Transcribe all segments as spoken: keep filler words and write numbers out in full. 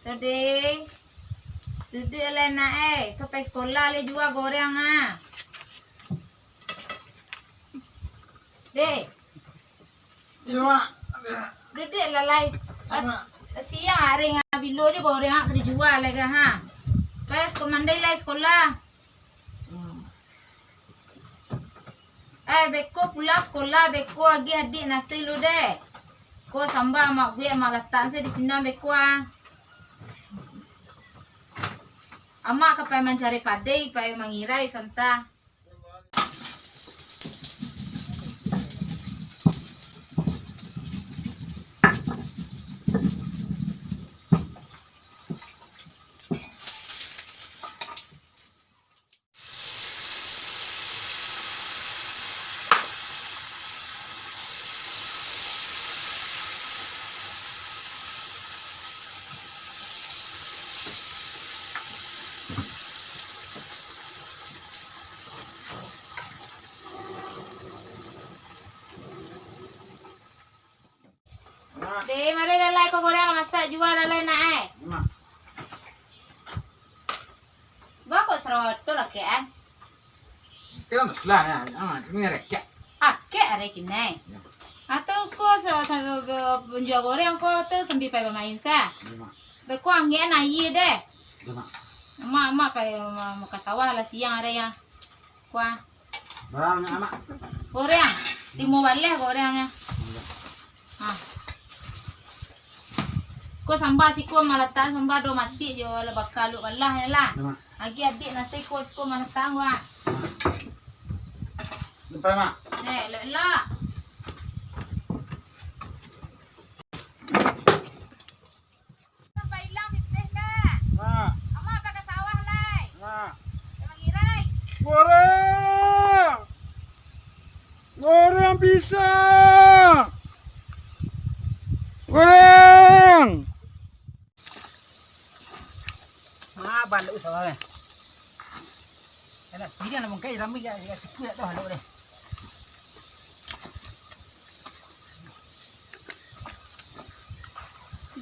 Tadi duduak lah nak eh, ka pai sekolah lah jua goreng ah. Dek. Iyo, Mak. Duduak lah lai. Mak. Siang hari ngah bilo je goreng ah ka dijua lai ka ha. Pas ko mandai lai sekolah. Eh, beko pulang sekolah, beko agiah adiak nasi lu deh. Ko samba amak buek, amak latak se di sinan beko ah. Amak ka pai mancari padai, pai mangirai sonta. Deh, mari lalai ko goreng lah masak jua lalai nak eh. Mak. Bako saroto lah ke eh. Kira masalah ya, ah, ini rekek. Akek are kinai. Ya. Atau ko sa-, sa-, penjual goreng ko tu sambil pai bamain sa. Ya, Mak. Beko angin aia deh. Ya, Mak. Mak, mak pai ma-, muka sawah lah siang are ya. Kuah. Barang nyo, Mak? Goreng. Limo baleh gorengnyo. Ha. Ko samba siko malatak samba do masik jo lah baka aluk balah nyo lah. Mak. Agi adik nasi ko siko malatak ko ah. Depan, Mak. Nek, elok-elok. Sampai ilang pitih ndak? Mak. Amak pai ka sawah lai. Mak. Pai mangirai. Goreng! Goreng pisang! Goreng! Mak, baluk sawah, eh. Anak sepida nak bungkai, rami, ya, ya, siku dak tahu baluk deh.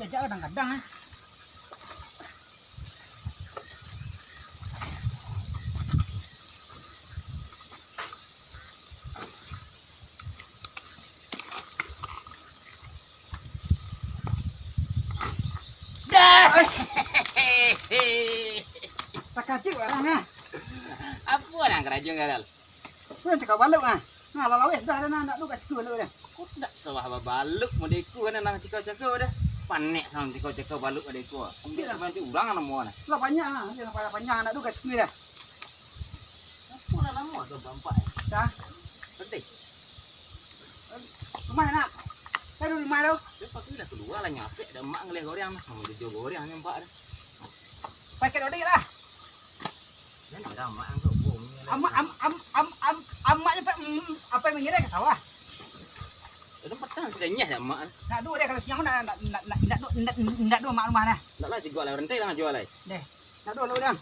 Diajak kadang-kadang, eh. Dah! Takajik urang, ah. Apo nan karajo, Garal? Urang cakau baluk, ah. Nah, lah laweh dah, dah, nah, nak tu kat situ baluk dah. Ko ndak sawah babaluk model ko, kan, nan cakau-cakau dah. Panek samo cakau-cakau baluk model ko. Ambiak lah. Nanti urang namo, nah. Lah banyak, ah. Dia lah panjang nak tu kat situ dah. Apo lah namo tu bampak, eh? Dah. Pedih. Rumah nak. Saya di rumah tu. Dia pasti dah kalua lah, nyasek dah mak ngeliah goreng mah. Samo jojo goreng nampak dah. Pakai dodek lah. Jan ado amak ang tu, bumi lah. Amak, am-, am-, am-, am-, amaknyo pa-, mm, apo yang mangirai ka sawah? Kadang patang sudah nyah dah amak. Nak duo deh, kalau siang nak, nak, nak, nak, nak duo, nak, nak duo amak rumah nah. Ndak lah, cigok lah, rantai lah, jual lah. Deh, nak duo lah, Dang.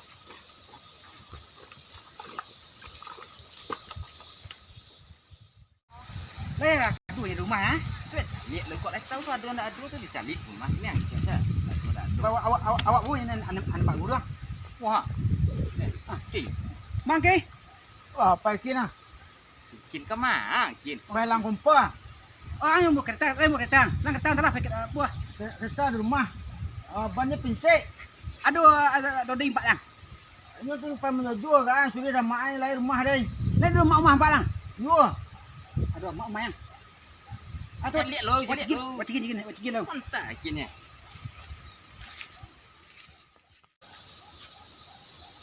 Mah? Tu caliak lo, kok lai tahu tu ado ndak ado tu dicaliak rumah ni, angkek se. Ado ndak ado. Awak, awak, awak, awak buih nan anak, anak Pak Guru ah. Wah. Eh, ah, King. Mangke. Wah, apa King ah? Kin ka ma, Kin? Pai lang kompa. Oh, ang buah kereta, eh, buah kereta. Lang kereta, antahlah, pakai, eh, buah. Ke-, kereta di rumah. Ah, bannyo pinsek. Aduh, ada, ada doding, Pak, lang. Inyo tu pai manjojua, kan, sudah dah mak ai lai rumah, deh. Lai di rumah, rumah, Pak, lang? Iyo. Aduh, mak, mak, yang. Atau caliak lo, caliak lo. Wacigin, wacigin, wacigin lo. Mantap, Kin, ya.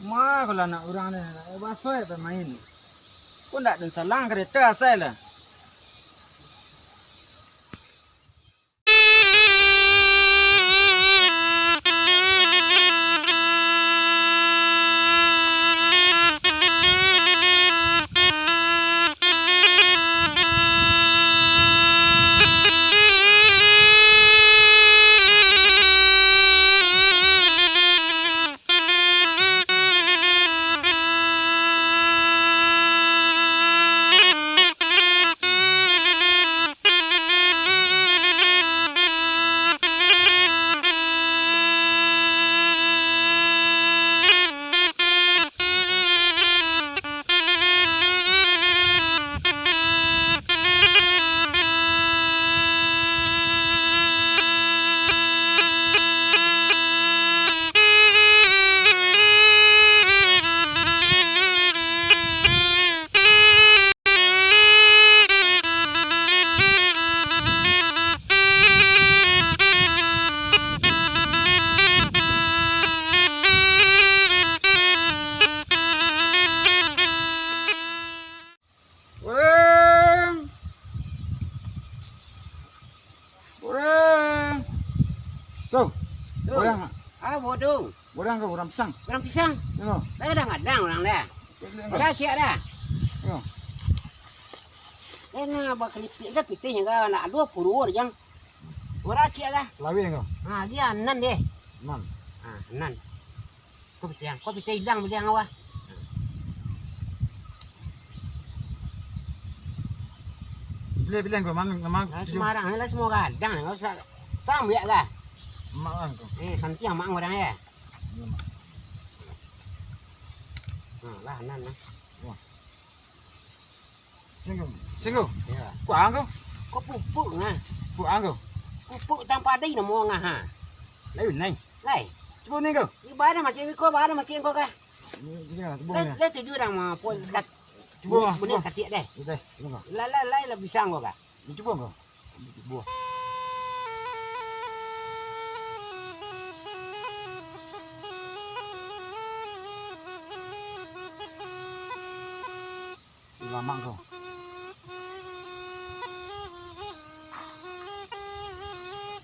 Ma, kalau anak urang ni, nak baso ya pemain. Kok ndak den salang kereta asai lah. Urang. Urang. Tuh. Tuh. Urang. Apo tu? Urang ko, urang pisang. Urang pisang? Iyo. Kadang-kadang urang dah. Kadang. Dah ciek dah. Iyo. Kena bakalipik dah pitih dah, nak duo puluah jang. Urang ciek dah. Lawin ko. Ha, dia nan deh. Nan. Ha, nan. Ko pitih, ko pitih ilang pitih awak. Pilih, pilih ko, mang, mang. Nah, sembarang lah, semua gadang, ndak usah sambiak lah. Mak kan ko. Eh, santiang mak urang ya. Iyo, mak. Nah, lah, nan, nah. Wah. Singgo. Singgo. Ya. Kuang ko. Ko pupuk nah. Kuang ko. Pupuk tanpa ada namo ngah ha. Lain, lain. Lai. Cubo ni ko. Ni bana macam ni ko, bana macam ko kah? Ni, ni, cubo ni. Lai tuju urang ma, po sekat. Cubo, cubo. Bunyi katik deh. Deh, cubo ko. Lai, lai, lai lah bisa ko kah? Ni cubo ko. Cubo. Lamak ko.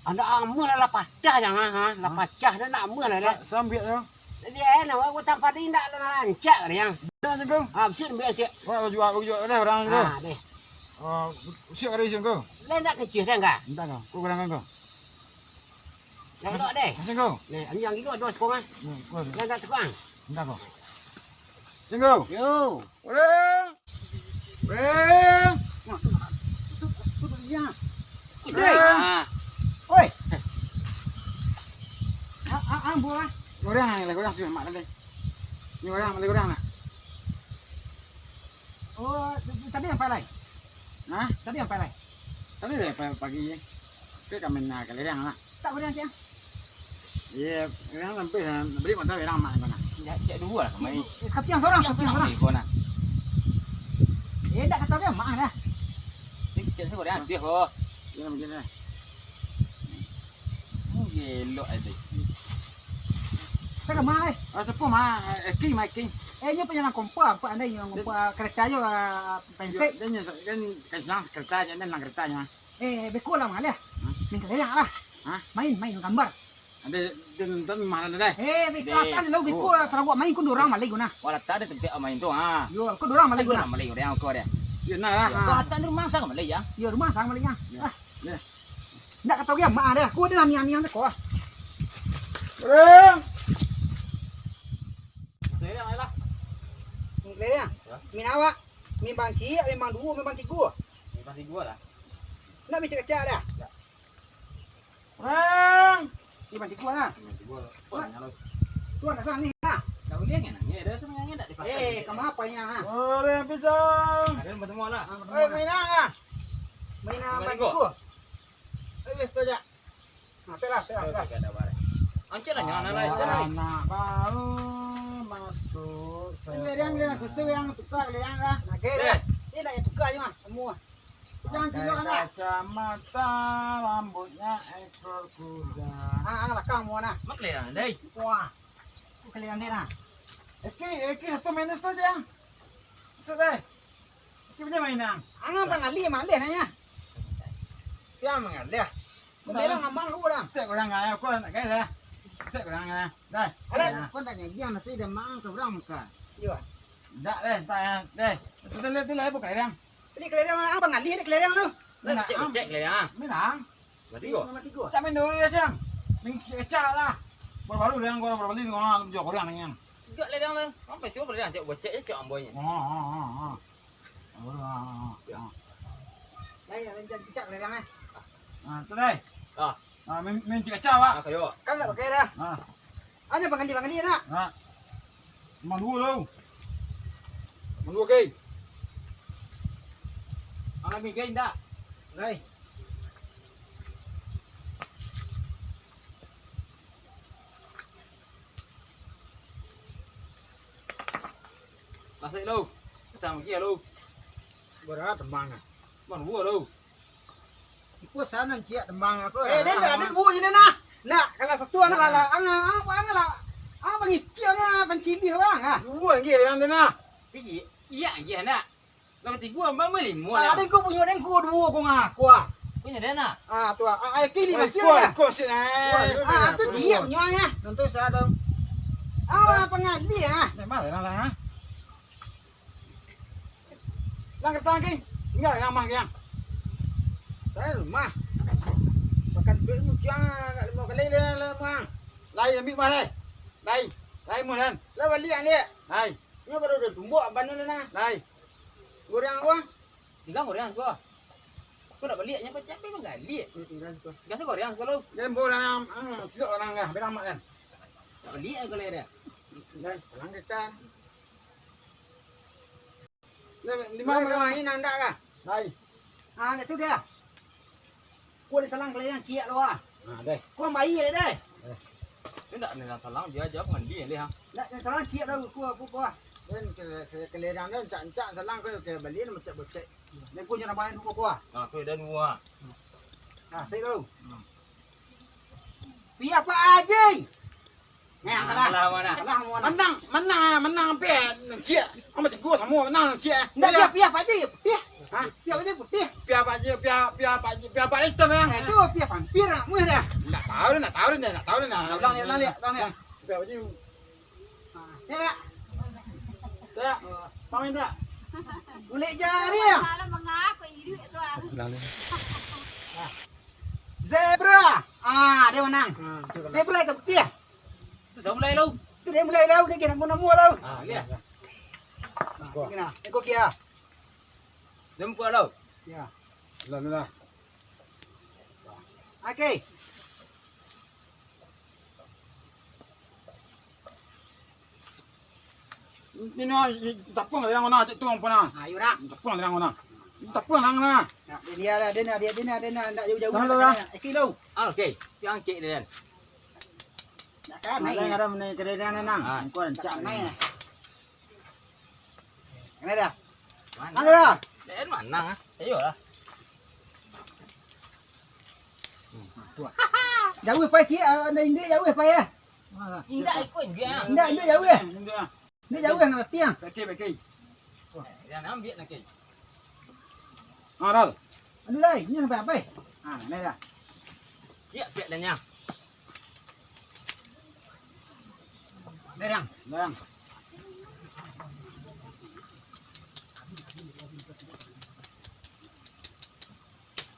Anak amuah lah, lah pacah jan, ha, ha, lah pacah dah, nak amuah lah dah. Sa-, sambiak tu. Jadi, eh, nak buat tanpa dia indak lah rancak dia. Dah, Jengkong. Ah, bisiak, bisiak. Wah, baju, baju, dah, orang tu. Ah, deh. Ah, bisiak kali, Jengkong. Lah, nak kecil dah, enggak? Enggak, kau. Kau kurang, kau. Yang elok deh. Jengkong. Ni, yang elok dua sekong, ah. Hmm, kau. Yang enggak sekong. Enggak, kau. Jengkong. Yo. Urang. Urang. Wah, tu, tu, tu, tu dia. Weh. Ah. Oi. Ah, ah, ah, buah. Urang, lah, urang sini, mak tadi. Ni urang, bali urang lah. Oh, tadi yang palai? Hah? Tadi yang palai? Tadi lah pa-, pagi ni. Ke kami nak ka lereng lah. Tak boleh nanti ah. Iya, lereng sampai lah. Beli motor lereng mak kau nak. Ya, cek dulu lah kami. Cek, eh, sekian seorang, sekian seorang. Kau nak. Eh, tak kata dia mak dah. Ni cek seorang dia kau. Iya, macam mana? Hmm, gelok aja. Kau ke mana, eh? Ah, sepuh mah, eh, King, mah King. Eh, nyo penyalang kompa, apa anda yang kompa kereta yo, ah, pensek? Dia nyo kan kan senang kereta aja, kan senang kereta nya. Eh, beko lah, Mang Alih. Hah? Main kelereng lah. Hah? Main, main gambar. Ada, dia nonton mah ada deh. Eh, beko atas lo, beko Sarawak main kun orang malai guna. Wala tak ada tempat main tu, ha. Yo, kun orang malai guna. Malai orang kau dia. Yo, nah lah. Kau atas rumah sang malai ya. Yo, rumah sang malai ya. Ah. Ya. Ndak kata dia mak dia. Aku ada niang-niang dia kau. Kelereng. Kelereng. Min awak. Min bang ciek, min bang duo, min bang tigo. Min bang tigo lah. Kami cakap-cakap dah. Orang. Di mana gua lah? Di mana gua? Wah, nyala. Tuan dah sana ni lah. Tak boleh kan? Ni ada tu yang nak dipakai. Eh, kamu apa yang, ha? Goreng pisang. Ada yang bertemu lah. Ah, bertemu Eh, lah. Main ah. Main ah, Main main gua. Gua. Eh, wes tu aja. Nah, telah, telah, telah. Oke, oke, ada barang. Ancik lah, jangan Ada alai, jangan alai. Anak baru masuk Ini yang dia sekolah. Susu yang tukar, dia yang lah. Nah, oke, Eh. Dah. Ini nak yang tukar je, Mas. Semua. Jangan Pakai cilok, Mas. Kacamata, rambutnya ekor kuda. Ah, ah, lakang mua nah. Mak kalian, dai. Wah. Kalian ni nah. Eki, Eki satu minus tu, Jang. Masuk, dai. Eki punya mainan. Angan pangalih, malih nanya. Dia mengalih. Kau bilang aman lu dah. Tak kurang ayo, kau nak kaya dah. Tak kurang ayo. Dah. Alah, kau nak nyajian nasi dia mang ke urang muka. Iya. Ndak deh, tak ya. Deh. Sudah lihat tu lah, buka yang. Ini kelereng apa ngalih ni kelereng tu? Nah, cek, am. Cek kelereng ah. Minang. Mati gua. Mati gua. Cak main dulu ya, Cang. Main kecak lah. Baru-baru dia orang baru beli dengan jual orang dengan. Sejak kelereng tu. Sampai cuma kelereng cek buat cek je cek amboinya. Oh, oh, oh, oh. Baru, oh, oh, oh. Ya. Lain, lain, jangan kecak kelereng eh. Ah, tu deh. Ah. Ah, main, main cek kecak, Pak. Ah, kayo. Kan nak pakai dah. Ah. Hanya pangali-pangali nak. Ah. Mandua lo. Mandua gay. Alami gay ndak? Gay. Masih lo. Sama dia lo. Berat tembang ah. Mandua lo. Iko sanan ciak tembang aku. Eh, den dah, den buah je den ah. Nak, kalau satu anak lala, ang, ang, apa ang lah. Ang pangicik ang ah, pancilih bang ah. Dua lagi dalam den ah. Pigi, iya lagi anak. Kalau tiga, ambil lima Ah, lah. Den ko punyo den ko dua ko ngaku ah. Punyo den ah. Ah, tu ah. Ah, kini masih Kau, lah. Kau sih ah. Ah, tu ciak punyo ya. Tentu saya ada. Ah, pangalih ah. Memang lah lah. Lang kereta lagi. Tinggal yang mah yang. Saya rumah. Makan duit muncang nak lima kali dia lah mah. Lai ambil mah lai. Lai. Lai mah dan. Lah balik yang dia. Lai. Nya baru dah tumbuk abang ni lah nah. Lai. Goreng apa? Tiga goreng apa? Aku nak balik nya pecah apa menggali. Gas goreng apa lu? Dia boleh yang ah, tidak orang dah beramak kan. Tak balik aku lah dia. Dan lang kereta. Lima Lima main andak kah? Lai. Ah, nak tu dah. Kau ada salang kelereng ciak lo ah. Ah, deh. Kau bayi deh. Ini ndak ada salang, dia aja mandi ya, ha. Nak salang ciak lo kau aku kau. Dan ke, ke, kelereng dan cak-cak salang kau ke beli nama cak bocek. Ni kau jangan main dulu kau ah. Ah, kau dah dua. Ah, saya lo. Hmm. Pia Pak Haji. Nah, kalah. Kalah mana? Kalah mana? Menang, menang, menang, pia, ciak. Amat tegur sama, menang, ciak. Ndak, pia, pia Pak Haji, pia. Hah? Pia Pak Haji, pia. Pia Pak Haji, pia, pia Pak Haji, hitam, ya. Nah, itu pia vampir, ah, muih dah. Ndak tahu dah, ndak tahu dah, ndak tahu dah, nah. Ulang, ulang, ulang, ulang. Pia Pak Haji. Ah, ya. Ya. Paham tak? Kulit jari, ya. Salah mengapa hidup tu, ah? Zebra. Ah, dia menang. Ah, betul, betul. Zebra itu putih. Tu dah mulai lau. Tu dah mulai lau, dia kena nama-nama lau. Ah, lihat. Nah, kena. Eko kia. Dia muka lau. Ya. Lah, lah. Okey. Ini, ini, ini, tapung lah yang mana, cik tu, apa nak? Ah, yura. Tapung lah yang mana? Tapung lah yang mana? Nah, dia lah, dia lah, dia, dia lah, dia lah, ndak jauh-jauh. Tahan dulu, ya. Okey, lau. Ah, okey. Yang cik dia. Nak kan, Malah naik. Ada menaik kereta ni, nang. Ah. Engkau rancak Nak ni. Naik. Kena dah. Mana? Mana dah? Dari mana, ah? Ayolah. Jauh pai, cik. Ah, anda indik jauh pai, ya. Indak ikut dia. Indak, indik jauh, ya. Indik. Ni jauh yang ngerti ah. Pakai, pakai. Yang ambil nak kai. Ah, Dal. Aduh, Dai, ni sampai apa? Ah, ni dah. Siap, siap dah nyah. Dah, Dang. Dah, Dang.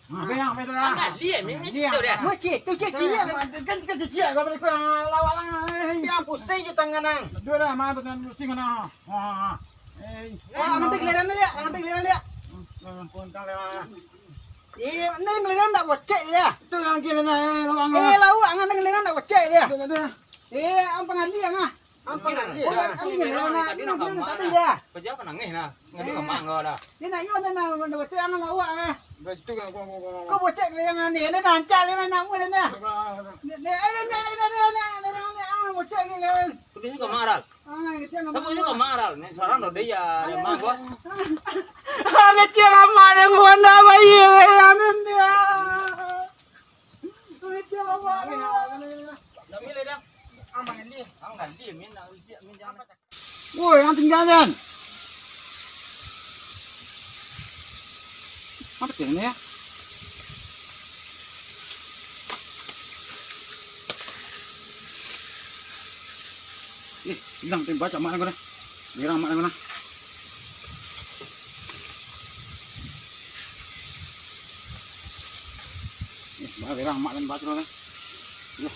Ha, bayang, bayang, bayang. Angkat, lihat, ni, ni, Lihat. Tu dia. Masih, tu cik, cik, lihat. Kan, kan cik, cik, kau balik kau yang lawak lang, eh. Yang pusing je tangan, ang. Dua dah, mah, betul pusing, nah. Ha, ha, ha. Eh. Ah, nanti giliran dia, nanti giliran dia. Hmm, hmm, pun tak lewat. Eh, ni ngelengang ndak bocek dia. Itu yang kira nah, eh, lawang. Eh, lawak, angan ngelengang ndak bocek dia. Ada, ada. Eh, ang pangali ang ah. Ang pangali. Oh, ang ngelengang nak, ngelengang tadi dia. Kerja apa nangis nah? Ngadu ka mak kau dah. Dia nak iyo dah nak, nak bocek ang lawak ah. Betul kan, kau, kau, kau, kau. Kau bocek ngelengang ni, ni rancak ni nak mu dah. Ni, ni, eh, ni, ni, ni, ang bocek ni kan. Pergi juga marah. Ah, kecil Tapi amak. Ini kemaral, ni sarang dodei ya, ya mah gua. Ah, kecil amak yang gua nak bayi, ya, anu dia. Kecil amak. Dah milih dah. Aman ni. Ang ganti, Min, nak usia, Min, jangan. Woi, yang tinggal kan? Apa ni ya? Eh, ilang tu baca mak aku dah. Berang mak aku dah. Eh, bah, berang mak dan baca dah. Yo.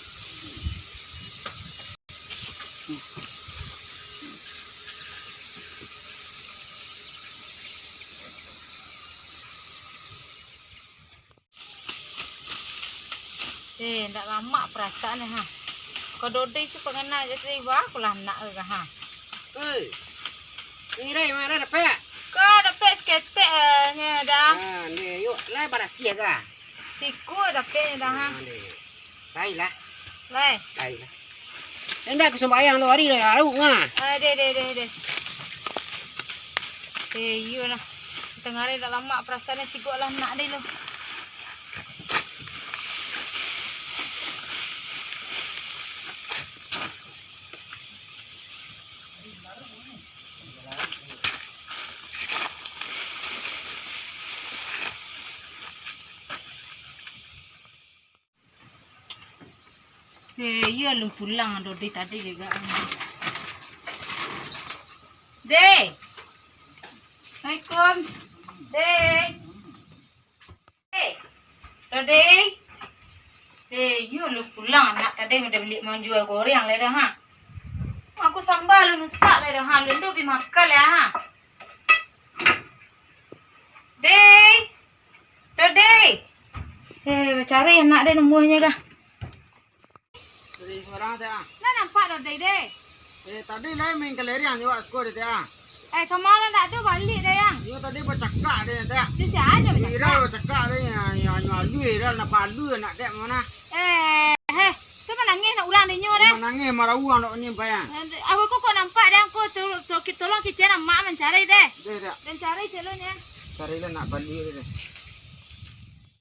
Eh, ndak lamak perasaan ha. Kau dodei si pangana je tadi, bah, aku lah nak ke ha. Oi. Ni rai, mana dapek? Kau dapek seketek eh, nya dah. Ha, ni yuk, lai barasiah ka? Siku dapek nya dah ha. Ha, ni. Lai lah. Lai. Lai lah. Indak ka sumbayang lo ari lah, aruk ngah. Ah, deh, deh, deh, deh. Eh, iyo lah. Tangah hari dak lamak, perasaan sigok lah nak deh lo. Eh, iyo alun pulang dodei tadi juga. Dei. Assalamualaikum. Dei. Dei. Dodei. Eh, iyo alun pulang anak tadi udah bali manjua goreng lai dah ha. Aku sambal alun usak lai dah ha. Alun doh bi makan lai ha. Dei. Dodei. Eh, bacari anak deh nomornya kah? Dari sembarang, Tek, ah. Nah, nampak Dodei deh. Eh, tadi lai main kelereng jo wak siko deh, Tek, ah. Eh, kama lah ndak ado balik deh, Yang. Iyo tadi bacakak deh, Tek. Tu sia aja bacakak? Ira bacakak deh, ya, ya, ya, alui dah, nak palu nak, Tek, mana? Eh, heh. Tu manangih nak urang dinyo deh. Manangih, marauang nak ni, Pai, ah. Eh, awak ko kok nampak deh, angko tu, tu, tolong kicen amak mancari deh. Deh, Tek. Dan cari celonyo. Carilah nak balik deh.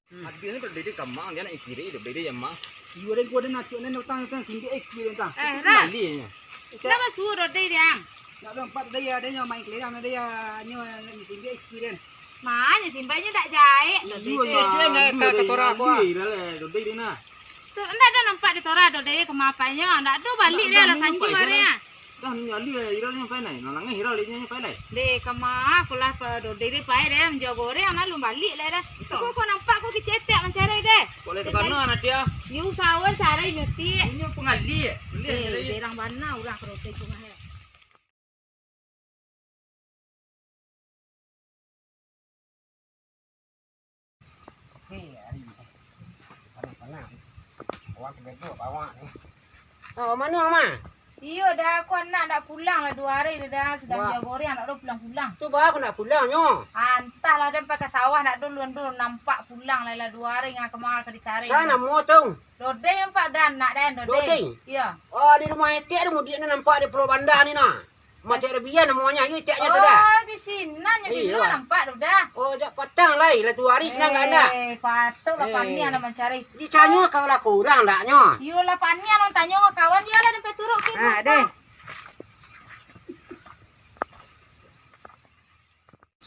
Hmm. Habis ni kalau dia kamang, dia nak ikiri, dia beda je, Mang. Iyo, den, ko den acok den utang, utang, simbik ikiri den, tah. Eh, Ra. Balik ni. Kenapa suruh Dodei dia? Nak ada empat daya, dia nyo main kelerang, dia nyo simbik ikiri den. Mana simbiknyo dak jahek, Dodei tu. Iyo, Mang. Iyo, den, Dodei dia nah. Tu, ndak ado nampak di Torah, Dodei, kama apanyo. Ndak ado balik dia lah, sanju hari ah. Dah, ni alui, eh, Ira ni pai lai. Nang nangih Ira lai, ni pai lai. Deh, kama, aku lah pa Dodei deh pai deh, manjua goreng, nah, alun balik lai dah. Itu. Kok, kok nampak kok kicetek mancari deh. Kok lai takana anak dia? Ni usahawan cari nyuti. Ini pengali, eh? Beli eh, cari. Berang bana urang ka Dodei rumah eh. Hei, ari ni. Panas-panas. Awak tu bego bawa ni. Oh, mano, Ma? Iyo, dah, aku anak dak pulang lah duo hari dah, dah. Sudah. Wah. Dia goreng, anak dah pulang-pulang. Tu bah, aku nak pulang nyo. Ah, antahlah, dah pakai sawah, nak dulu, dulu nampak pulang lah, lah duo hari ngah kama ka dicari. Sa namo tu? Dodei nampak dah anak dah, Dodei. Dodei? Iyo. Oh, di rumah etek dah mudik ni nampak di Pulau Banda ni nah. Macam Arabian namonyo, iyo, caknyo tu dah. Oh, di sinan nyo. Iyo. Bilo nampak tu dah. Oh, jak patang lai, lah duo hari sinan ka anda. Eh, patutlah paniang nak mancari. Ditanyo ka lah kurang dak nyo? Iyo lah paniang nak tanyo ka kawan, iyo lah sampai turuk ke. Ah, deh.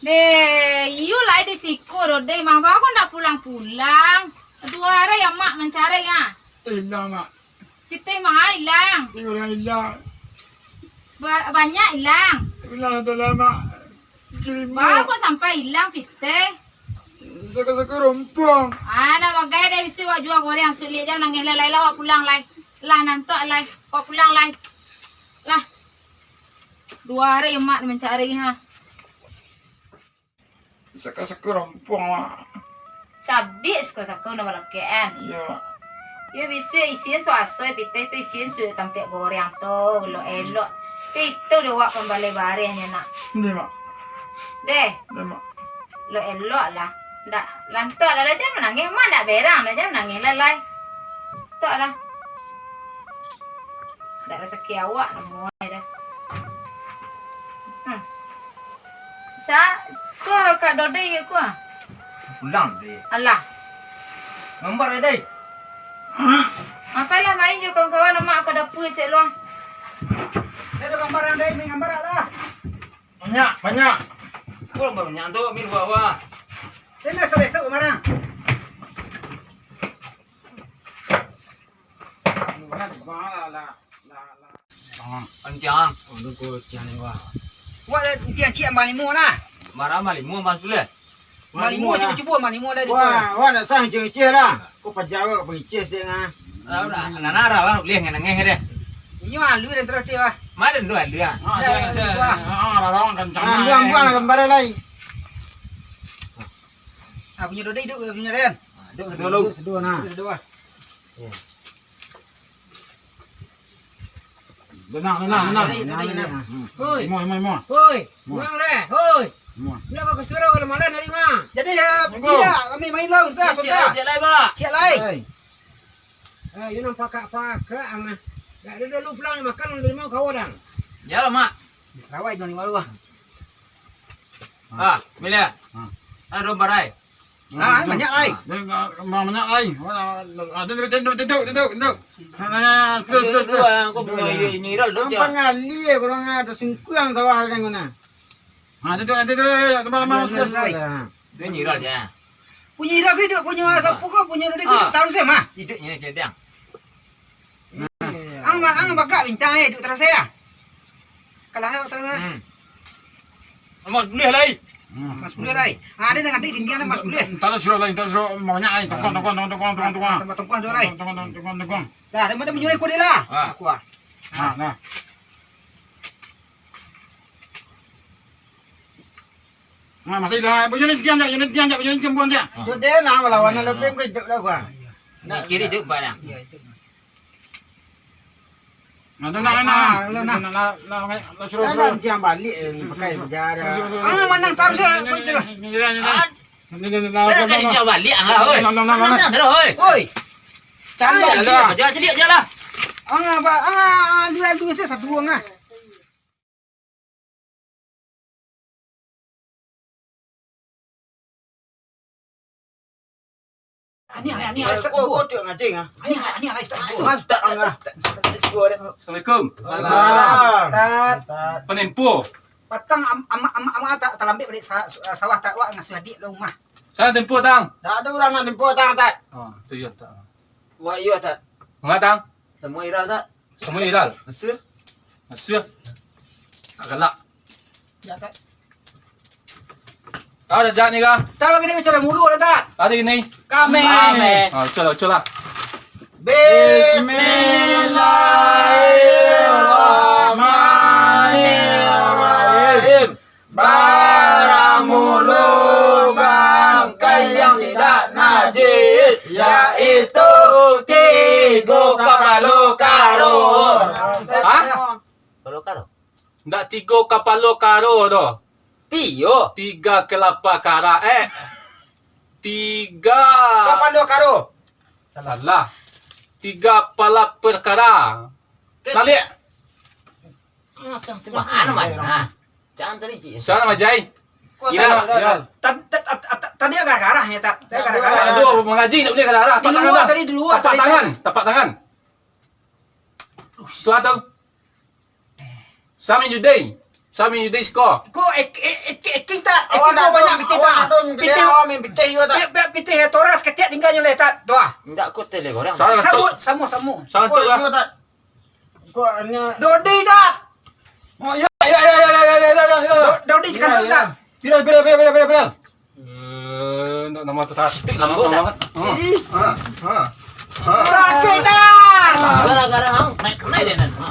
Deh, iyo lai di siko, Dodei, mah. Baa kok ndak pulang-pulang? Duo hari ya, Mak, mancari, ah. Ilang, Mak. Pitih mah ilang. Urang ilang. Ba-, banyak ilang. Ilang sampai lama. Baa kok sampai ilang pitih? Saka-saka rompong. Ah, nak bagai deh, bisi wak jua goreng, sulik jam nangih lai, lai lah, wak pulang lai. Lah, nantok lai, wak pulang lai. Lah. Duo hari Mak mancari, ha. Saka-saka rompong, Mak. Cabik siko-siko nan balakek, kan? Iyo, Mak. Iyo, bisuak isin suaso, pitih tu isin suik tampek goreng tu, elok-elok. Tu itu dek awak pambaleh bareh nyo, nak. Deh, Mak. Deh. Deh, Mak. Elok-elok lah. Ndak, lantak lah, lah, jan manangih, Mak, ndak berang lah, jan manangih lah, lai. Lantak lah. Ndak rasaki awak namuah dah. Hmm. Sa, ko Kak Dodoi ko? Pulang, Dek. Alah. Gambar, Dek. Apolah main jo kawan-kawan, Mak, ka dapua ciek lo. Ado gambar, Dek, main gambar lah. Banyak, banyak. Ko gambar banyak tu, ambil buah-buah. Sini, selesai, Mak. Antiang. Wak, antiang ciek amban limo lah. Bara amban limo, amban sapuluah? Amban limo, cubo-cubo amban limo lah. Wah, wak nak sah ngeceh-ngeceh lah. Ko paja ko pangiceh sadang ah. Nana lah, wak, ulih ngengeh deh. Inyo alu dan terus dia, wah. Madan tu alu ah. Ah, ya, ya, ya. Ah, larang kencang. Ah, buang, buang lah gambar lai. Ah, punyo Dodoi iduik, punyo Dayan. Ah, iduik sadua, nah. Iduik sadua. Ya. Tenang, tenang, tenang. Tenang, tenang, tenang. Hmm. Hoi. Imo, imo, imo. Hoi. Imo. Tenang deh, hoi. Imo. Ndak bakal surau kalau malam hari mah. Jadi, ya, Minggu. Iya, kami main lah, untah, untah. Siap lai, Pak. Siap lai. Hei. Eh, yo nang pakak-pakak, ang, ah. Dak ado dulu pulang makan, limo kawa dang. Yo lah, Mak. Di Sarawak, jangan lima dua. Ah, Milia. Ah. Ado barai. Ah, banyak lai. Banyak lai. Ada, ada, ada, ada, ada. Nah, nah, nah, terus, terus, terus. Dua, kau punya ini, Ral, lu. Ang pangali ya, kurang ada sungkuang sawah ada yang guna. Ha, duduk, duduk, duduk, teman-teman. Duduk, duduk, duduk. Dia nyiral je. Punyo nyiral ke duduk, punyo sapu ke, punyo duduk, duduk taruih se mah. Duduknyo je, Dang. Ang, ang bakak bintang eh, duduk taruih se ah. Kalah taruih se. Hmm. Mas boleh lai. Mas boleh lai. Ha, dia nak ambil dinding, ada mas boleh. Entah suruh lai, entah suruh banyak lai. Tongkong, tongkong, tongkong, tongkong, tongkong. Tambah tongkong dua lai. Tongkong, tongkong, tongkong, tongkong. Lah, dia mana menyuruh kau dia lah. Ha. Aku ah. Ha, nah. Nah, mati dah. Bunyi ni diam je, bunyi ni diam je, bunyi ni sembuhan je. Tu dia nak melawan lebih ke hidup lah gua. Nak kiri hidup barang. Nah, tu nak, nak. Ah, nak, nak, nak, nak, nak, suruh, suruh. Kan dia balik, eh, pakai penjara. Suruh, suruh, suruh. Ah, manang taruih se. Ni, ni, ni, ni. Ni, ni, ni, ni. Dia balik, ah, oi. Nah, nah, nah, nah. Manang taruih, oi. Oi. Canda lah. Caliak je lah. Ah, ba-, ah, dua, dua se, satu orang ah. Ani, ani, ani, Ustaz. Oh, kau tu ngajing ah. Ani, ani, ani, Ustaz. Ustaz, Ustaz. Assalamualaikum. Waalaikumsalam. Ustaz. Penempo. Patang am-, am-, am-, am-, tak talambik balik sa-, sa-, sawah tak wak ngasuh adik lo rumah. Sa tempo, Tang. Tak ada orang nak tempo, Tang, tak. Oh, tu ya, tak. Wak, iya, tak. Enggak, Tang. Semua Iral, tak. Semua Iral. Betul. Betul. Tak galak. Ya, tak. Kau dah jahat ni kah? Tak, bagi dia bicara mulu lah, tak. Ada gini. Kami. Kami. Ah, betul lah, betul lah. Bismillahirrahmanirrahim. Bara mulo bangkai yang tidak najis, yaitu tigo kapalo karo. Hah? Kapalo karo? Ndak tigo kapalo karo doh. Piyo? Tiga kelapa kara, eh. Tiga. Kapalo karo. Salah. Tiga pala perkara. Balik. Mana, mana? Jangan tadi, Cik. Siapa nama Jai? Kira. Tadi agak garah ya, tak? Agak garah. Aduh, mengaji tak boleh garah. Di luar tadi, di luar tadi. Tapak tangan, tapak tangan. Tuan tu. Sami Judai. Sami Judai siko. Ko ek-, ek-, ek-, ek-, kita, ek-, kita banyak pitih, tak? Pitih, awak main pitih juga, tak? Pi-, pi-, pitih ya, toras ketiak tinggalnyo leh, tak? Doa. Ndak, ko tele goreng. Salah, samu, samu, samu. Salah tu lah. Dodi, tak? Oh, iya, iya, iya. Do-, Dodi, iya, kan, iya. Tak? Pira, pira, pira, pira, pira, pira. Eh, ndak nama tu sakit, lambung banget. Ih. Ha, ha, ha. Sakit, tak? Gara-gara hang, naik, naik dia, nan. Ha.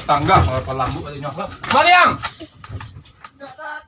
Tangga, kalau lambung ada nyoh lah. Maliang! Ndak, tak.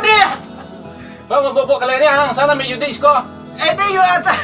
Bang, bawa, bawa kalian ni, ah, sana mi Yudi siko. Eh, dia juga atas.